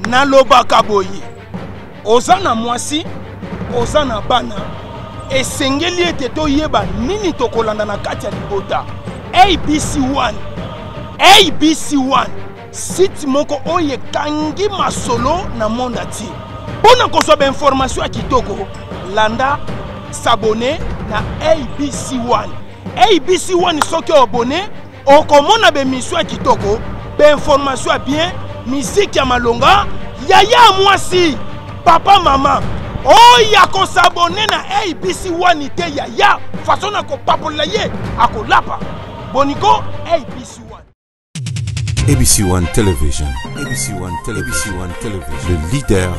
Nalobaka boye, oza na mwasi, oza na bana, esengeli ete toyeba nini tokolanda na kati ya libota. ABC1, ABC1, site moko oyo ekangi masolo na monde entier. Mpo na kozwa bainformation ya kitoko, landa s'abonner na ABC1. ABC1 soki oabonne okomona bemission ya kitoko, bainformation ya bien, miziki ya malonga, yaya ya mwasi, papa mama oyo akosabone na ABC 1 te yaya façon na kopapolela ye akolapa boniko ABC 1. ABC One Television, ABC One Television, ABC One Television, le leader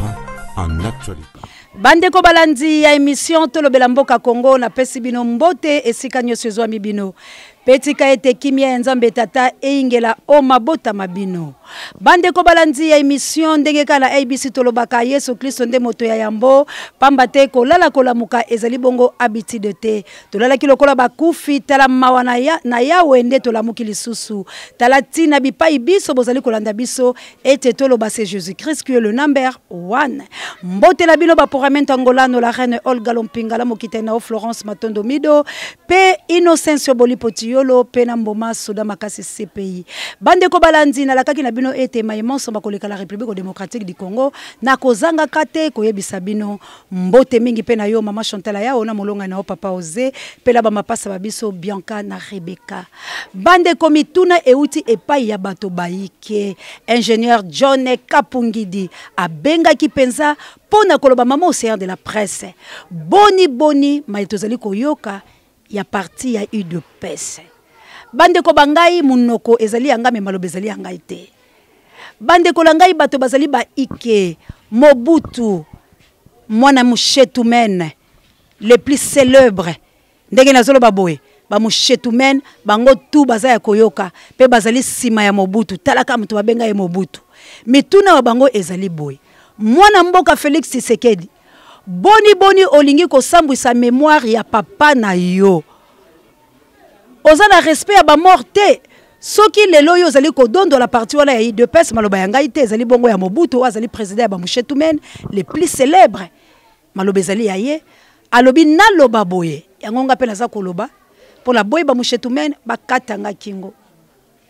en actualité. Bandeko balandi ya emission Tolobela Mboka Congo, napesi bino mbote esika nyonso ezwami bino. Pe tika ete kimia ya Nzambe Tata eyingela o mabota ma bino. Bandeko balandi ya emission, ndenge kaka na ABC tolobaka Yesu Klisto nde moto ya yambo, pamba te kolala kolamuka ezali bongo habitude te. Tolalaki lokola bakufi, tala mawa na, ya, na Yawe nde tolamuki lisusu. Tala tina bipai biso bozali kolanda biso ete toloba c'est Jésus-Christ qui est le number one. Mbote na bino ba programme Angolano, la reine Olga Lompinga, la mokita na Florence Matondo Mido, pe Innocencio Bolipo Tiyolo, pe na Mboma Soda Makasi CPI. Bandeko balandi nalakaki na bino ete maye manso makoleka la République démocratique du Congo na kozanga kate koyebisa bino. Mbote mingi pe na yo mama Chantal Ayao na molonga na yo papa Oze pe na ba mapasa ba biso Bianca na Rebecca. Bandeko mituna euti epai ya bato bayike. Ingénieur John Kapungidi abengaki penza mpo na koloba mama océan de la presse. Boni boni maye tozali koyoka ya parti ya UDPS. Bandeko ba ngai monoko ezali ya ngai me maloba ezali ya ngai te. Bandeko na ngai bato bazali ba ike Mobutu mwana mushetumen le plus célèbre ndenge nazoloba boye ba mushetumen bango tu baza ya koyoka pe bazali sima ya Mobutu. Talaka moto babenga ye Mobutu. Mituna wa bango ezali boye, mwana mboka Felix Tshisekedi, boni boni olingi kosambwisa mémoire ya papa na yo? Oza na respect ya ba mort te. Soki lelo yo ozali kodondola parti wana ya UDPS, maloba ya ngai te, ezali bongo ya Mobutu oyo azali président ya ba Mushetumen le plus célèbre. Maloba ezali ya ye. Alobi naloba boye, yango nga pe naza koloba mpo na boye ba Mushetumen bakata nga kingo.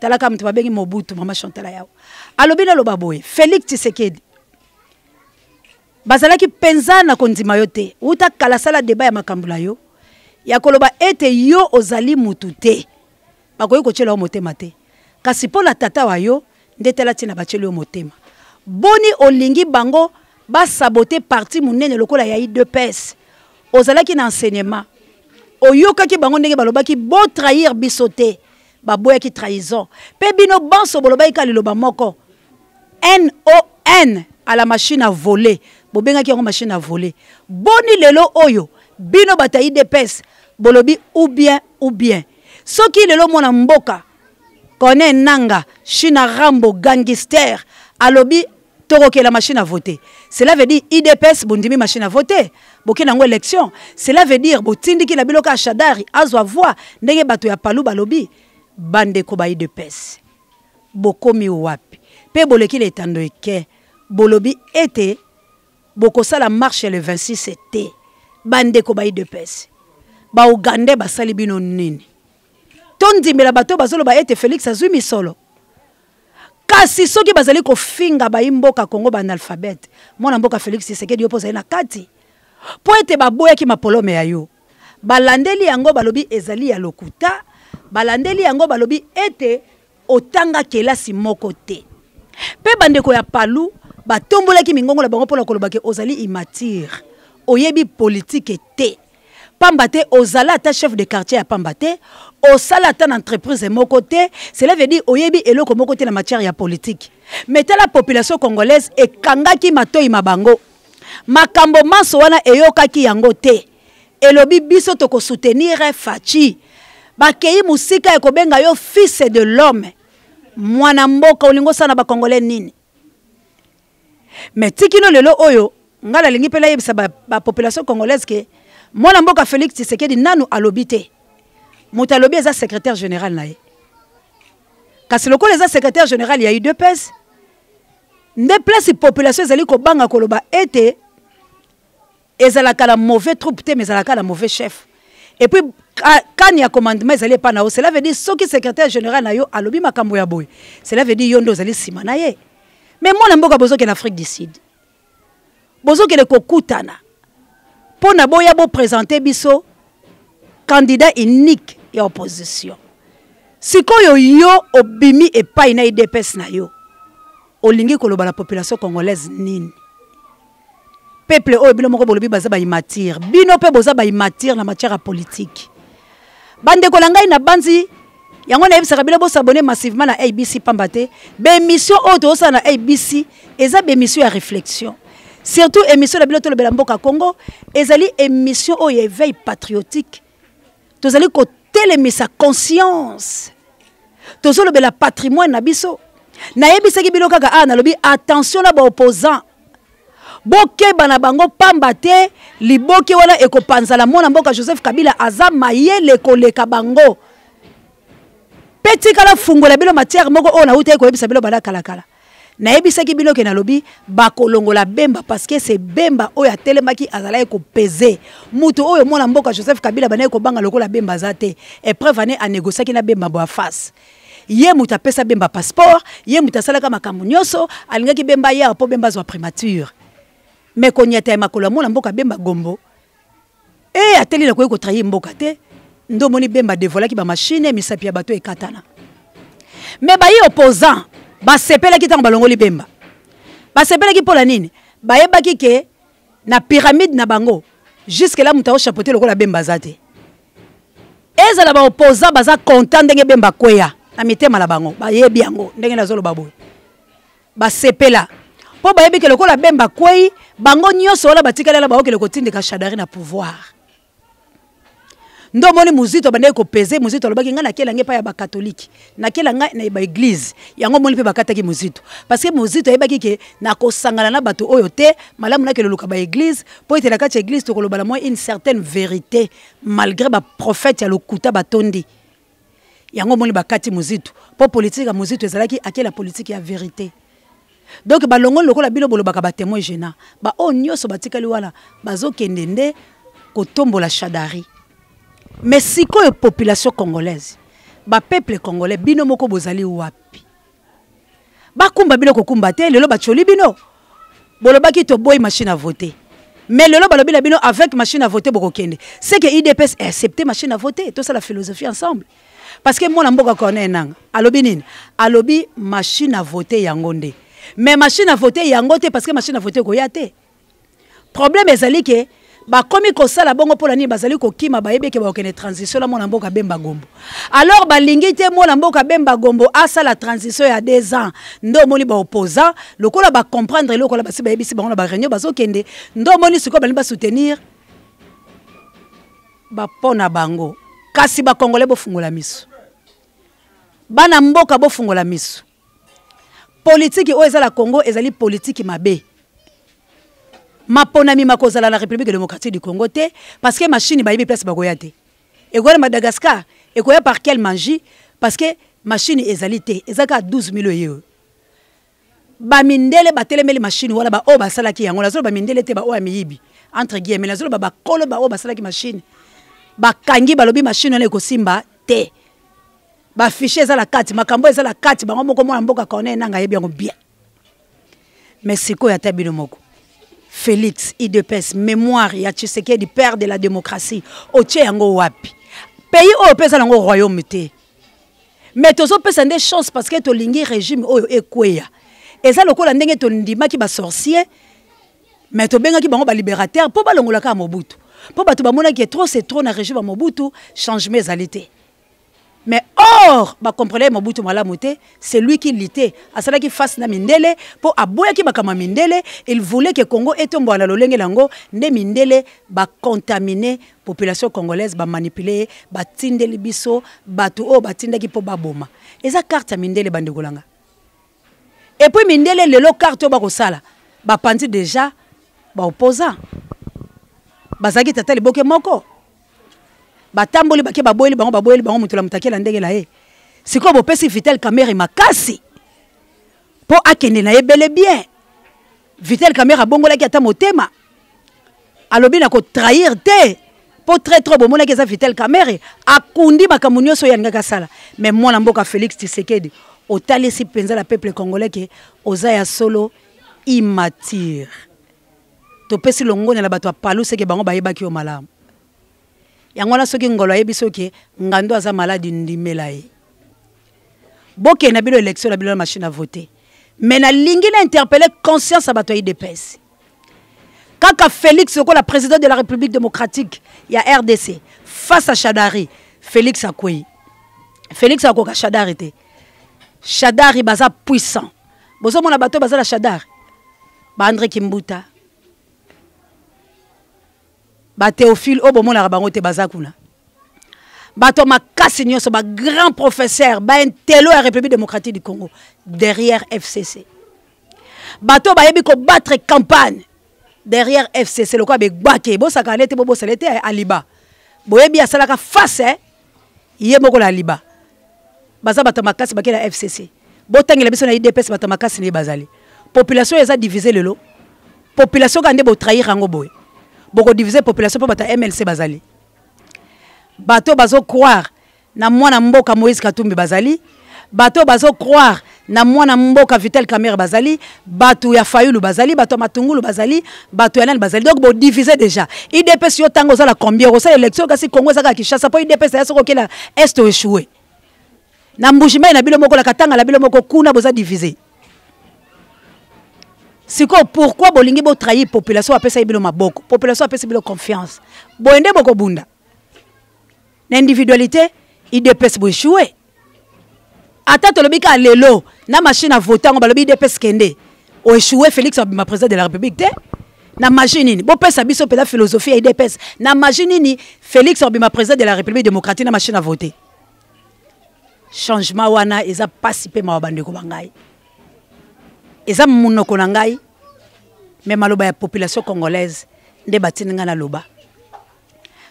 Talaka moto babengi Mobutu, mama Chantal Ayao. Alobi naloba boye, Félix Tshisekedi bazalaki mpenza na kondima yo te wuta kala sala debat ya makambo na yo ya koloba ete yo ozali mutu te, bakoki kotyela yo motema te, kasi mpo na tata wa yo nde tala ntina batyeli yo motema. Boni olingi bango basabote parti monene lokola ya UDPS? Ozalaki na enseignement, oyokaki bango ndenge balobaki bo trahir biso te, baboyaki trahison mpe bino banso bolobaki kaka liloba moko NON à la machine à voler, bobengaki yango machine à voler. Boni lelo oyo bino bato ya UDPS bolobi ou bien ou bien. Soki lelo mwana mboka Corneille Nangaa, China Rambo, gangster alobi tokokela machine à voter, cela veut dire UDPS bondimi machine à voter, boke nango élection, cela veut dire botindiki na biloko ya Shadary azwa voix ndenge bato ya Palu balobi. Bandeko ba UDPS bokomi wapi? Pe boleki na etando eke bolobi ete bokosala marche le 26 te. Bandeko ba UDPS, ba Ougandais basali bino nini? Tondimela bato bazoloba ete Félix azwi misolo. Kasi soki bazali kofinga bayi mboka Congo ba analphabète, mwana mboka Félix Tshisekedi yo mpo ozali na kati, po ete baboyaki mapolome ya yo, balandeli yango balobi ezali ya lokuta, balandeli yango balobi ete otanga kelasi moko te. Pe bandeko ya Palu batombolaki mingongo na bango mpona koloba ke ozali immature, oyebi politique te, pamba te ozala ata chef de quartier ya pamba te, osala ata na entreprise moko te, cela veut dire oyebi eloko moko te na matière ya politique. Mais tala population congolaise ekangaki matoyi ma bango, makambo manso wana eyokaki yango te, elobi biso toko soutenir Fatshi. Bakei mosika ya kobenga yo fils de l'homme, mwana mboka olingi osala na ba congolais nini? Mais tikino lelo oyo nga nalingi mpe nayebisa ba population congolaise ke mwana mboka Félix Tshisekedi nanu alobi te. Moto alobi eza secrétaire général na ye. Kasi lokola eza secrétaire général ya UDPS, Nde place population ezali kobanga koloba ete ezalaka na mauvais troupe te, mais ezalaka na mauvais chef. Et puis kani ya commandement ezali epa na yo, cela veut dire soki secrétaire général na yo alobi makambo ya boye, cela veut dire yo nde ozali nsima na ye. Mais mwana mboka, bozokende Afrique du Sud, bozokende kokutana mpo na boya boprésente biso candidat unique ya opposition. Sikoyo yo obimi epai na UDPS na yo, olingi koloba na population congolaise nini? Peuple oyo bino moko bolobi baza baimmatures, bino mpe boza baimmatures na matière ya politique. Bandeko na ngai, na banzi yango nayebisaka bino bosabone massivement na ABC, pamba te baémission oyo tozosala na ABC eza baémission ya réflexion. Surtout émission na bino Tolobela Mboka Congo ezali émission oyo ya éveil patriotique. Tozali kotelemisa conscience, tozolobela patrimoine na biso. Nayebisaki bino kaka awa, nalobi attention na baopposant, bokeba na bango, pamba te liboke wana ekopanzala. Mwana mboka Joseph Kabila aza mayele koleka bango. Mpe tikala fungola bino matière moko oyo nautaki koyebisa bino banda kalakala. Nayebisaki bino ke nalobi bakolongola Bemba, parce que c'est Bemba oyo atelemaki, azalaki kopese moto oyo mwana mboka Joseph Kabila bandaki kobanga lokola Bemba aza te. Épreuve ane anégociaki na Bemba bo face ye moto apesa Bemba passeport, ye moto asalaka makambo nyonso. Alingaki Bemba ya mpo Bemba azwa primature, mais konyata ya makolo ya mwana mboka Bemba Gombo e ateli nakoki kotrahir mboka te. Nde omoni Bemba devolaki bamachine, misapi ya bato ekatana. Mais bayi opposant basepelaki ntango balongoli Bemba. Basepelaki mpo na nini? Bayebaki ke na pyramide na bango jusque là moto aochapeauté lokola Bemba aza te. Ezala baopposant baza content ndenge Bemba kweya na mitema na bango, bayebi yango ndenge nazoloba boye. Basepela mpo bayebi ke lokola Bemba kwei, bango nyonso wana batikali ala baokele kotindika Shadari na pouvoir. Nde omoni Muzito abandaki kopese. Muzito alobaki: "Ngai nakela ngai epai ya bakatolike, nakela ngai na baeglise." Yango omoni mpe bakataki Muzito, parce que Muzito ayebaki ke nakosangana na bato oyo te, malamu nakele luka baeglise, mpo ete na kati ya eglise tokoloba na mwa une certaine vérité, malgré baprophète ya lokuta batondi. Yango omoni bakati Muzito, mpo politike ya Muzito ezalaki akela politike ya vérité. Donc balongoli lokola bino bolobaka batémoin gênant, baoyo nyonso batikali wana bazokende nde kotombola Shadari. Mais sikoyo population congolaise, bapeuple congolais, bino moko bozali wapi? Bakumba bino kokumba te. Lelo batioli bino, bolobaki toboyi machine à voter, mais lelo balobi na bino avec machine à voter bokokende. C'est que UDPS accepté machine à voter. Tosala philosophie ensemble, parce que mwana mboka Corneille Nanga alobi nini? Alobi machine à voter yango nde, mais machine à voter yango te, parce que machine à voter ekoya te. Problème ezali ke bakomi kosala bongo mpo na nini? Bazali kokima, bayebi eke bakokende transition na mwana mboka Bemba Gombo. Alors balingi te mwana mboka Bemba Gombo asala transition ya 2 ans. Nde omoni baopposant lokola bacomprendre eloko wana, basi bayebisi bango na baréunion, bazokende. Nde omoni sikoyo balingi basoutenir bapo na bango. Kasi bakongole, bofungola miso. Bana mboka, bofungola miso. Politiki oyo eza na Congo ezali politiki mabe. Maponami makozala na République démocratique du Congo te, parce que machine bayebi place bakoya te. Ekoya na Madagascar, ekoya par quelle magie? Parce que machine ezali te, eza kaka 12 000 oye oyo. Bamindele batelemeli machine wana. Baoyo basalaki yango, nazoloba mindele te, baoyo ya miyibi entre guillemets, nazoloba bakolo baoyo basalaki machine, bakangi, balobi machine wana ekosimba te, bafichier eza na kati, makambo eza na kati. Bango moko, mwana mboka Corneille Nanga ayebi yango bien. Mais sikoyo ata bino moko, Félix, UDPS, mémoire ya Tshisekedi, père de la démocratie, otie yango wapi? Pays oyo mpe eza nango royaume te, mais tozopesa nde chance parce que tolingi régime oyo ekweya. Eza lokola ndenge tondimaki basorcier, mais tobengaki bango balibérateur mpo balongolaka ya Mobutu, mpo bato bamonaki trop c'est trop na régime ya Mobutu, changement ezali te. Mais or bacomprendre Mobutu malamu te. C'est lui qui luttait, asalaki face na mindele mpo aboyaki makambo ya mindele. Il voulait que Congo etombola na lolenge yango. Nde mindele bacontamine population congolaise, bamanipule ye, batindeli biso bato oyo batindaki mpo baboma. Eza carte ya mindele, bandeko na nga. Et puis mindele lelo carte oyo bakosala, bapandi déjà baopposant bazalaki tata liboke moko, batamboli bake, baboyeli bango, baboyeli bango, moto na moto akela ndenge na ye. Sikoyo bopesi Vital Kamerhe makasi mpo akende na ye bel et bien. Vital Kamerhe abongolaki ata motema, alobi na kotrahir te mpo très trop bomonaki eza Vital Kamerhe akundi makambo nyonso oyo alingaki asala. Mais mwana mboka Félix Tshisekedi, otalisi mpenza la peuple congolais ke oza ya solo immature. Topesi longonya na bato ya Palu seke bango bayebaki yo malamu. Yango wana soki ngolo ayebi soki ngando aza maladi, ndimela ye. Bokende na bino élection na bino na machine à voter. Mais nalingi na interpeller conscience ya bato ya UDPS. Kaka Félix lokola président de la République démocratique ya RDC face à Shadary, Félix akwei. Félix akoka Shadary te. Shadary baza puissant. Bozomona bato baza na Shadary. Ba André Kimbuta, ba Théophile oyo bomonaka bango te baza kuna. Bato makasi nyonso, ba grand professeur, ba intello ya République démocratique du Congo derrière FCC. Bato bayebi ko battre campagne derrière FCC lokola begbake bosaka nete bobosala te aliba. Boyebi asalaka face eh? Ye moko na aliba. Baza bato makasi bakela FCC. Botangela biso na UDPS bato makasi ne bazali. Population eza divisée lelo. Population ka nde bo trahir yango boye. Boko diviser population po bato ya MLC bazali. Bato bazo croire na mwana mboka Moïse Katumbi bazali. Bato bazo croire na mwana mboka Vital Kamerhe bazali. Bato ya Fayulu bazali, bato ya Matungulu bazali, bato ya nani bazali. Donc bo diviser déjà. UDPS yo tango ozala combien? Osala élection kasi Congo ezaka Kinshasa po UDPS ya soko kela est échoué. Na Mbujimayi na bino moko, na Katanga na bino moko kuna boza diviser. Siko pourquoi bolingi bo trahir population apesa bino maboko? Population apesa bino confiance. Boyende bokobunda. Na individualité UDPS bo échoué. Ata tolobi ka lelo na machine à voter ngo balobi UDPS kende. O échoué Félix abima président de la République te. Na magie nini? Bopesa biso pela philosophie ya UDPS. Na magie nini Félix abima président de la République démocratique na machine à voter? Changement wana eza pasi pe mawa bandeko ba ngai. Eza munoko na ngai, mais maloba ya population congolaise nde batindi ngai na loba.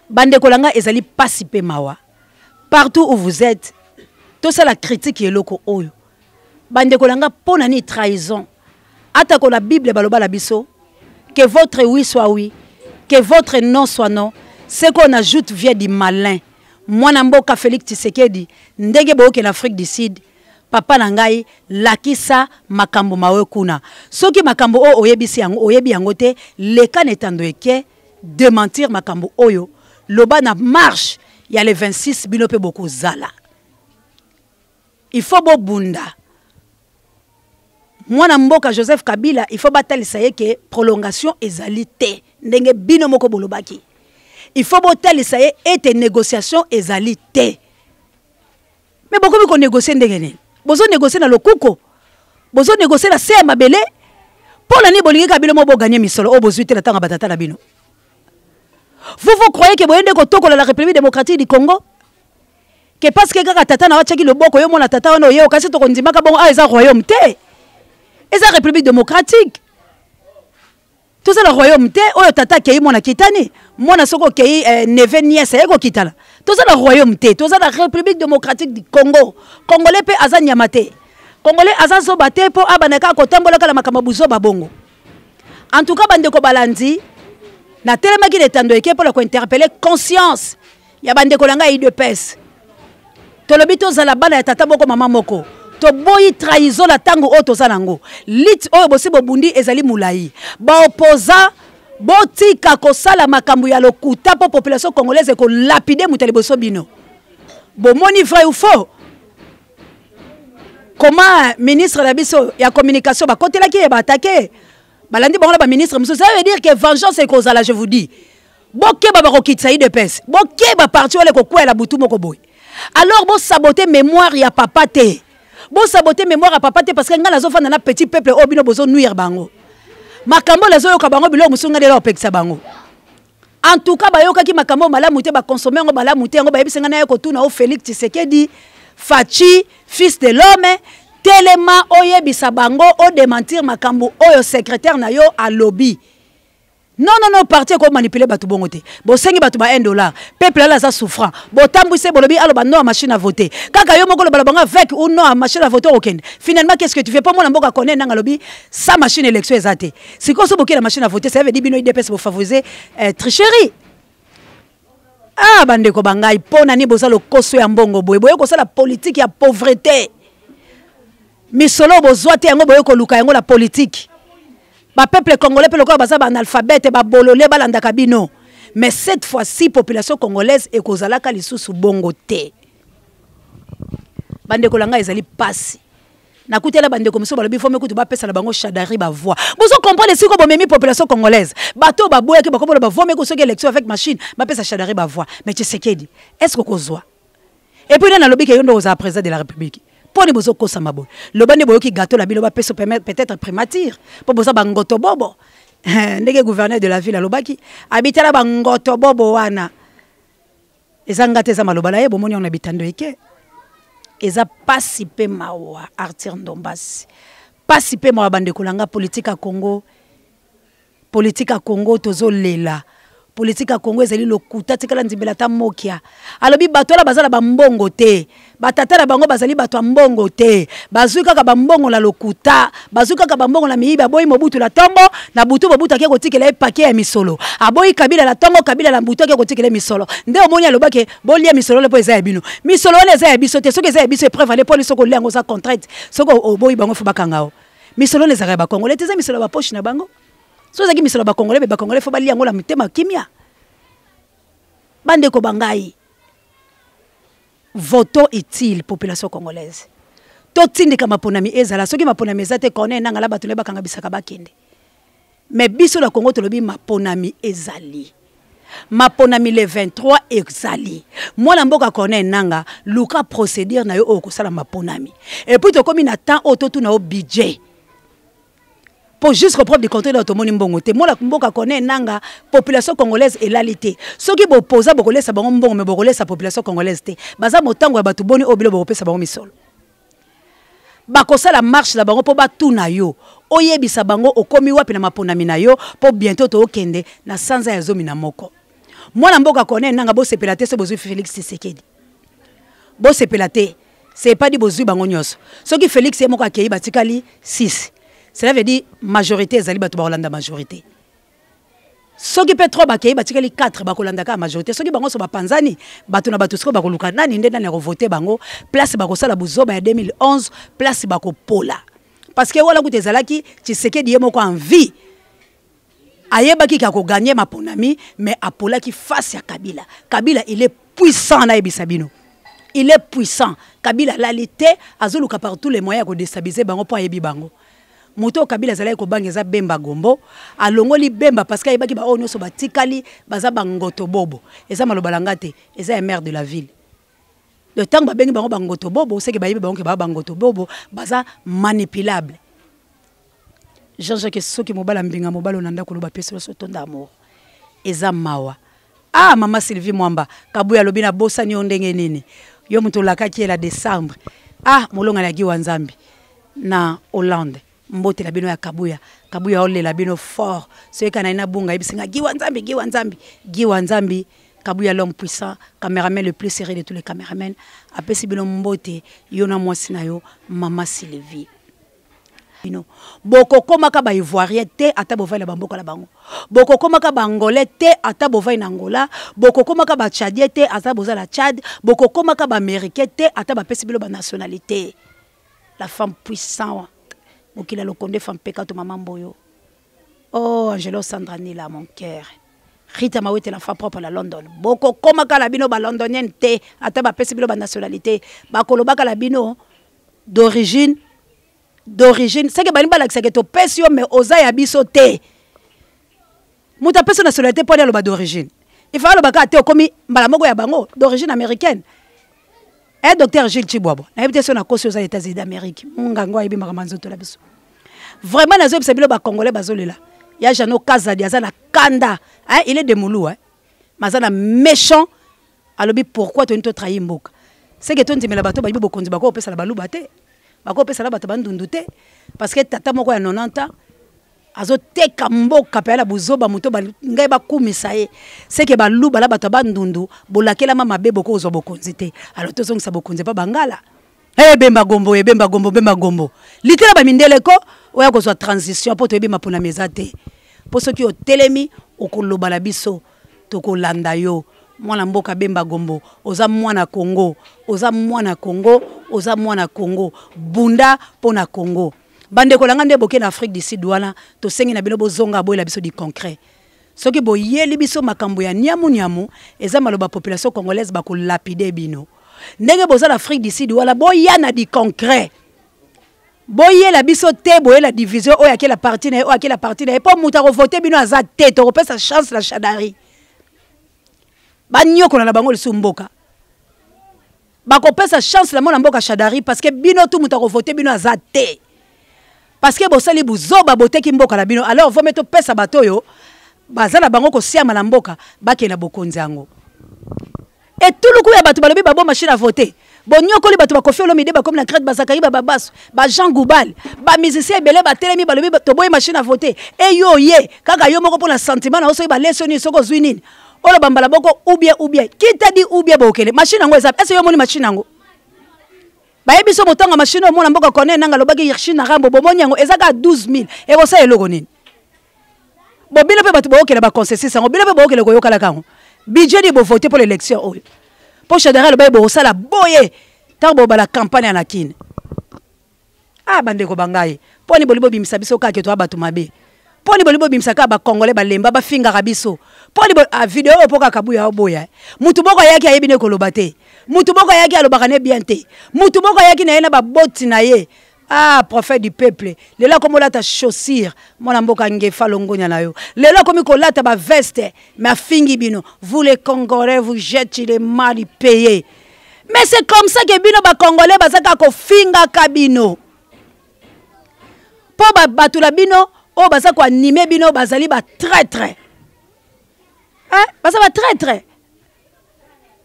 Bandeko na ngai ezali pasi pe mawa. Partout où vous êtes, tosala critique eloko oyo. Bandeko na ngai pona ni trahison. Atako la Bible baloba la biso que votre oui soit oui, que votre non soit non. Ce qu'on ajoute vient du malin. Mwana mboka Félix Tshisekedi ndenge boyoke na Afrique du Sud, papa na ngai lakisa makambo mawe kuna. Soki makambo oyo oyebisi yango, oyebi yango te, leka na etando eke démentir makambo oyo, loba na marche ya le 26 bino pe bokozala. Il faut bobunda. Mwana mboka Joseph Kabila, il faut batalisa ye ke prolongation ezali te ndenge bino moko bolobaki. Il faut botalisa ye ete négociation ezali te. Mais bokomi ko négocier ndenge nini? Bozo négocier na lokuko, bozo négocier na se ya mabele. Pona nini bolingi Kabila mo bo gagner misolo oyo bozwi te na ntango ya batata na bino? Vous, vous croyez que boyende kotokola la République démocratique du Congo? Que parce que kaka tata na wachaki loboko yo mona tata wana oye okasi tokondimaka bongo, ah, eza royaume te. Eza République démocratique. Toza na royaume te oyo tata akei mwana kitani, mwana soko okei, neveu nièce aye kokitana. Toza na royaume te, toza na République démocratique du Congo. Congolais pe aza nyama te. Congolais aza zoba te po abanda kaka kotambola kala makambo buzoba bongo. En tout cas bandeko balandi, na telemaki na etando eke mpo na kointerpeller conscience ya bandeko na ngai UDPS. Tolobi tozala bana ya tata moko mama moko. Toboyi trahison na tango oyo toza nango. Lit oyo bosi bobundi ezali mulayi. Ba opposants botika kosala makambo ya lokuta po population congolaise eko lapider moto ya liboso bino. Bomoni vrai ou faux? Comment ministre na biso ya communication bakotelaki ye ba attaquer? Balandi bango na ba ministre mosusu. Ça veut dire que vengeance ekozala, je vous dis. Bokeba bakokitisa UDPS. Bokeba parti wana ekokwela butu moko boye. Alors bo saboter mémoire ya papa te. Bo saboter mémoire ya papa te parce que nga nazofanda na petit peuple oyo bino bozo nuire bango. Makambo nazoyoka bango biloko mosusu nga ndela opekisa bango. En tout cas bayokaki makambo malamu te, ba consommer yango malamu te, yango bayebisi nga naye kotuna o Félix Tshisekedi, Fatshi, fils de l'homme, telema oyebisa bango o démentir makambo oyo secrétaire na yo alobi. Non, non, non, parti ko manipuler bato bongo te. Bosengi bato ba 1 dollar. Peuple ala aza souffrant. Botambwise bolobi aloba non à machine à voter. Kaka yo moko loba bango avec ou non à machine à voter okende. Finalement qu'est-ce que tu fais? Pas mwana mboka connaît nanga lobi sa machine élection eza te. Sikoyo so bokela machine à voter, ça veut dire bino UDPS bo favoriser tricherie. Ah bandeko ba ngai pona ni boza lokoso ya mbongo boye boye kosala politique ya pauvreté. Misolo bozwa te yango boye koluka yango la politique. Ba peuple congolais pe lokola baza ba analphabète ba bolole balandaka bino. Mais cette fois-ci population congolaise ekozalaka lisusu bongo te. Bandeko na ngai ezali pasi. Nakutela bandeko mosusu balobi fo mekutu bapesa na bango Shadary ba voix. Bozo comprendre siko bomemi population congolaise. Bato baboyaki bakobola ba voix meko soki élection avec machine bapesa Shadary ba voix. Mais Tshisekedi, est-ce que kozwa? Et puis nana lobi ke yo ndo ozala président de la République. Poni bozo kosa maboy. Loba nde boyoki gâteau la bino ba peso peut-être primature. Po boza ba ngoto bobo. Ndenge gouverneur de la ville alobaki, abitala ba ngoto bobo wana. Eza ngate eza maloba na ye bomoni on bitando eke. Eza pasi pe mawa Arthur Ndombasi. Pasi pe mawa bandeko na nga politique ya Congo. Politique ya Congo tozo lela. Politique ya Congo ezali lokuta tikala nzimbela ata mokia. Alobi bato wana bazala ba mbongo te. Batata na bango bazali bato ya mbongo te. Bazui kaka ba mbongo na lokuta, bazui kaka ba mbongo na miyibi. Aboyi Mobutu na tongo, na butu Mobutu ake kotikela ye paquet ya misolo. Aboyi Kabila na tongo, Kabila na butu ake kotikela ye misolo. Nde omoni alobaki bolia misolo wana po eza ya bino. Misolo wana eza ya biso te. Soki eza ya biso epreuve ale poni soki olia yango oza contrainte. Soki oboyi bango fo bakanga yo. Misolo wana ezalaka ya ba Congolais te, eza misolo ya ba poche na bango. Soki ezalaki misolo ya ba Congolais, mais ba Congolais fo balia yango na mitema kimia. Bandeko ba ngai, votons utile population congolaise. Totindika maponami ezala, soki maponami eza te Corneille Nangaa la bato na ye bakanga bisaka bakende. Mais biso na Congo tolobi maponami ezali. Maponami le 23 ezali. Mwana mboka Corneille Nangaa, luka procédure na yo oyo kosala maponami. Et puis tokomi na temps oyo totuna yo budget. Po jusqu'au preuve du contraire na tomoni mbongo te. Mwana mboka Corneille Nangaa, population congolaise elali te. Soki bopoza bokolesa bango mbongo mais bokolesa population congolaise te. Baza motango ya bato boni oyo bilo bokopesa bango misolo. Bakosala marche na bango po batuna yo. Oyebisa bango okomi wapi na maponami na yo po bientôt tookende na sanza ya zomi na moko. Mwana mboka Corneille Nangaa bosepela te so bozwi Félix Tshisekedi. Bosepela te. C'est pas dit bozwi bango nyonso. Soki Félix ye moko akei batikali 6. Cela veut dire majorité ezali bato bakolanda majorité. Soki pe 3 bakei batikali 4 bakolanda kaka majorité. Soki bango so bapanzani bato na bato sikoyo bakoluka nani nde nani akovote bango, place bakosala buzoba ya 2011, place bakopola. Parce que wana kutu ezalaki Tshisekedi ye moko en vie. Ayebaki ka ko gagner maponami mais apolaki face ya Kabila. Kabila il est puissant na yebisa bino. Il est puissant. Kabila lali te azoluka par tous les moyens ya ko déstabiliser bango po ayebi bango. Moto oyo Kabila azalaki kobanga eza Bemba Gombo, alongoli Bemba parce que ayebaki ba oyo nyonso batikali baza ba ngoto bobo. Eza maloba na nga te, eza ya maire de la ville. Le temps babengi bango ba ngoto bobo, c'est que bayebi bango ke ba ba ngoto bobo, baza manipulable. Jean-Jacques soki mobala mbinga mobalo na ndako loba pesi loso tonda amour. Eza mawa. Ah mama Sylvie Mwamba, Kabuya lobi na bosani yo ndenge nini? Yo mutu olakaki ye la décembre. Ah molonga na Giwa Nzambi na Hollande. Mbote na bino ya Kabuya. Kabuya olela bino fort. Soki kana ina bunga yebisi nga Giwa Nzambi, Giwa Nzambi, Giwa Nzambi. Kabuya l'homme puissant, cameraman le plus sérieux de tous les caméramans. Apesi bino mbote yo na mwasi na yo mama Sylvie. Bino bokokomaka ba Ivoirien te ata bovai na bamboka na bango, bokokomaka ba Angolais te ata bovai na Angola, bokokomaka ba Tchadien te ata boza na Tchad, bokokomaka ba Américain te ata bapesi bino ba nationalité. La femme puissante mokili ya lokonde femme pekato mama Mboyo. Oh Angelo Sandra Nila mon cœur. Rita Mawete la femme propre la London. Bokokomaka la bino ba londonienne te ata bapesi bino ba nationalité, bakolobaka la bino d'origine, d'origine. C'est que bani balakisa ke topesi yo mais oza ya biso te. Moto apesi yo nationalité mpo aloba d'origine. Il faut aloba kaka te okomi mbala moko ya bango d'origine américaine. Eh docteur Gilles Tshibwabwa, nayebi te so nakosi oza États-Unis d'Amérique. Mungango ayebi makambo ya nzoto na biso. Vraiment nazoyebisa bino ba Congolais bazolela. Ya Jeannot Kazadi aza na kanda. Hein, il est de Mulu, hein. Mais aza na méchant. Alobi pourquoi toni to trahir mboka. C'est que tondimela bato bayibi bokonzi bako opesa la baluba te. Bako opesa la bato bandundu te. Parce que tata moko ya 90 ans. Azoteka mboka mpe na buzoba moto ngai bakumisa ye seke baluba na bato ya bandundu bolakelama mabe bokozwa bokonzi te. Alors tozongisa bokonzi mpa bangala. Hey, bemba gombo ebemba gombo bemba gombo litela bamindele ko oya kozwa transition mpo toyebi maponami eza te mpo soki otelemi okoloba na biso tokolanda yo. Mwana mboka Bemba Gombo, oza mwana Congo, oza mwana Congo, oza mwana Congo, bunda mpo na Congo. Bandeko na nga nde boke na Afrique du Sud wana, tosengi na bino bozonga boyela biso du concret. Soki boyeli biso makambo ya niamu niamu, eza maloba population congolaise bakolapide bino. Ndenge boza na Afrique du Sud wana, boya na du concret. Boyela biso te, boyela division oyo akela parti na ye, oyo akela parti na ye, mpo moto akovote bino aza te, tokopesa chance na Shadary. Banyokola na bango lisusu mboka. Bakopesa chance na mwana mboka Shadary parce que bino tout moto akovote bino aza te. Parce que bosali buzoba boteki mboka na bino, alors vaut mieux topesa bato oyo baza na bango kosiama na mboka bakende na bokonzi yango. Etuluku ya bato balobi babo machine à voter. Bonyokoli bato ba Koffi Olomide bakomi na Crète, bazakari ba babasu, ba Jean Goubal, ba musicien ebele batelemi balobi toboyi machine à voter. E yo ye kaka yo moko mpona sentiment na yo soki balesi yo nini soki ozwi nini oloba mbala boko ou bien ou bien qui t'a dit ou bien bokele machine yango eza est-ce yo omoni machine yango bayebi so motango ya machine oyo mwana mboka Corneille Nangaa alobaki Chine Rambo bomoni yango eza kaka 12000 ekosala eloko nini? Bo bino mpe bato boyokela ba consensus yango, bino mpe boyokela koyokalaka yango. Budget nini bovote mpo na élection oyo? Mpo Shadary alobaki bokosala boye ntango bobala campagne ya na Kin. Ah, bandeko ba ngai, mpo nini bolingi bobimisa biso kaka ke toya bato mabe? Mpo nini bolingi bobimisa kaka ba Congolais balemba bafingaka biso? Mpo nini ah, video oyo mpo kaka Kabuya oboya? Mutu moko ayaki ayebi ne koloba te, mutu moko ayaki alobaka ne bien te, mutu moko ayaki na ye na baboti na ye. Ah, prophète du peuple, lelo akomi kolata chaussure, mwana mboka ngefa longonya na yo. Lelo akomi kolata ba veste, mais afingi bino. Vous les Congolais, vous jetez les mal payés. Mais c'est comme ça que bino ba Congolais bazaka kofingaka bino. Po ba bato na bino oyo baza ko animer bino bazali ba traître. Hein? Baza ba traître.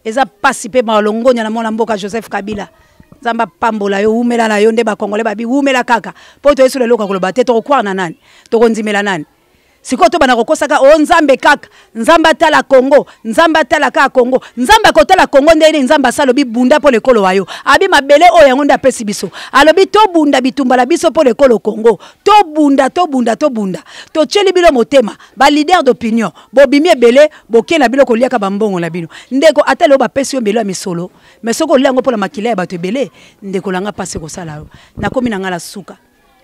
Eza pasi pe malongonya na mwana mboka Joseph Kabila. Nzambe apambola yo, wumela na yo nde ba Congolais babi wumela kaka. Po toyesu lelo koloba te tokokwara na nani? Tokondimela nani? Sikoyo tobanda kokosaka o Nzambe kaka, Nzambe atala Congo, Nzambe atala kaka Congo. Nzambe akotala Congo ndenge nini? Nzambe asala lobi bunda mpo na ekolo wa yo. Abi mabele oyo yango nde apesi biso. Alobi tobunda bitumba na biso mpo na ekolo Congo. Tobunda, tobunda, tobunda. Totieli bino motema, ba leader d'opinion, bobimi ebele, boke na bino koliaka ba mbongo na bino. Ndeko ata lelo bapesi yo mbelo ya misolo, mais soki olia yango mpo na makila ya bato ebele, ndeko na nga pasi kosala yo. Nakomi na nga na suka.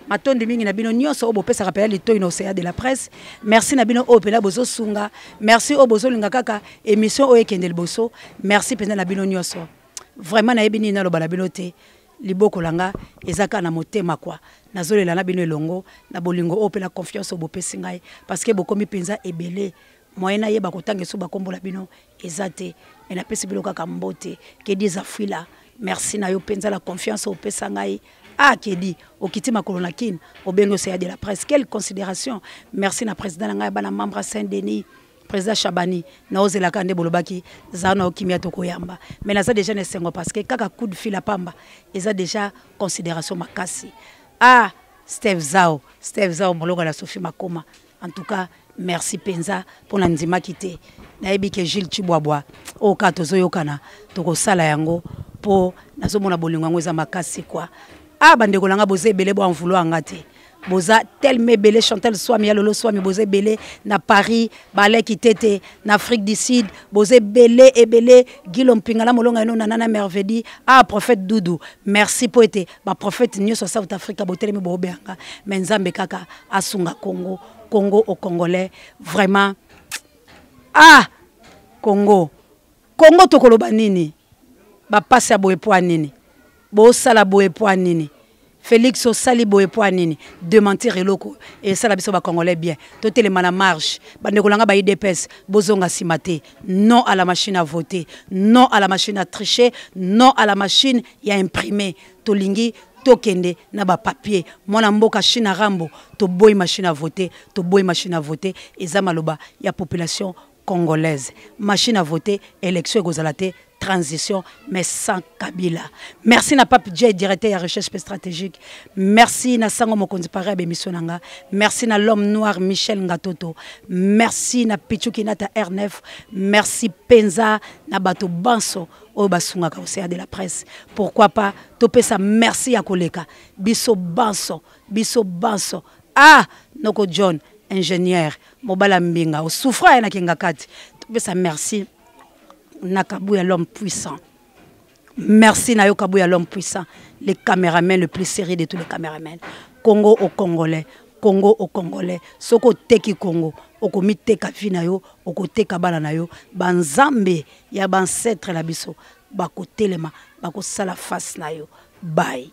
Matondi mingi na bino nyonso oyo bopesaka mpenza litoi na Océan de la Presse. Merci na bino oyo mpenza bozosunga. Merci oyo bozolinga kaka émission oyo ekende liboso. Merci mpenza na bino nyonso. Vraiment nayebi nini naloba na bino te. Liboko la nga eza kaka na motema kwa. Nazolela na bino elongo na bolingo oyo mpe na confiance oyo bopesi ngai parce que bokomi mpenza ebele. Moyen nayeba kotanga esu bakombola bino eza te. Mais napesi bino kaka mbote. Kedi Zafuila, merci na yo mpenza la confiance oyo opesa ngai. Ah, Kedi, okiti makolo na Kin, obengi Océan de la Presse. Quelle considération. Merci na président na ngai bana membre Saint-Denis, président Chabani, na ozelaka nde bolobaki za na okimia tokoyamba. Mais naza déjà na esengo parce que kaka coup de fil à pamba eza déjà considération makasi. Ah, Steve Zao, Steve Zao molonga na Sophie Makoma. En tout cas, merci penza pona ndimaki te. Nayebi ke Gilles Tshibwabwa oyo kaka tozoyokana tokosala yango po nazomona bolingo yango eza makasi kwa. Ah, bandeko na nga boza ebele bo en vouloir nga te. Boza tellement ebele, Chantal Swami ya Lolo Swami boza ebele na Paris, Baleki Tete na Afrique du Sud, boza ebele ebele, Guy Mpinga na molonga eno na Nana Mervedi, ah prophète Doudou, merci po ete ba prophète nyonso ya South Africa botelemi boobenganga, mais Nzambe kaka asunga Congo, Congo au Congolais, vraiment. Ah Congo, Congo tokoloba nini? Ba passe ya boye po nini? Bosala boye po nini? Félix osali boye po nini? Dementir eloko et sala biso ba Congolais bien. Totelema na marche. Bandeko na nga ba UDPS bozonga sima te. Non à la machine à voter, non à la machine à tricher, non à la machine ya imprimer. Tolingi tokende na ba papier. Mwana mboka China Rambo, toboyi machine à voter, toboyi machine à voter eza maloba ya population congolaise. Machine à voter, élection ekozala te. Transition mais sans Kabila. Merci na Pape J, directeur ya recherche stratégique. Merci na Sango Mokonzi Paris ya émission nanga. Merci na l'homme noir Michel Ngatoto. Merci na Pichu Kinata R9. Merci Penza na bato banso oyo basungaka océan de la presse. Pourquoi pas topesa merci ya koleka. Biso banso, biso banso. Ah, noko John, ingénieur, mobala mbinga, osouffra ya na kingakati. Topesa merci na Kabuya l'homme puissant. Merci na yo Kabuya l'homme puissant, le caméraman le plus sérieux de tous les caméramans. Congo au Congolais, Congo au Congolais. Soko teki Congo, okomiteka vie na yo, okoteka bana na yo, banzambe ya ba ancêtre na biso bakotelema, bakosala face na yo. Bye.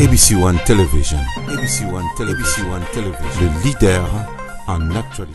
ABC One Television, ABC One Television, ABC One Television, le leader en actualité.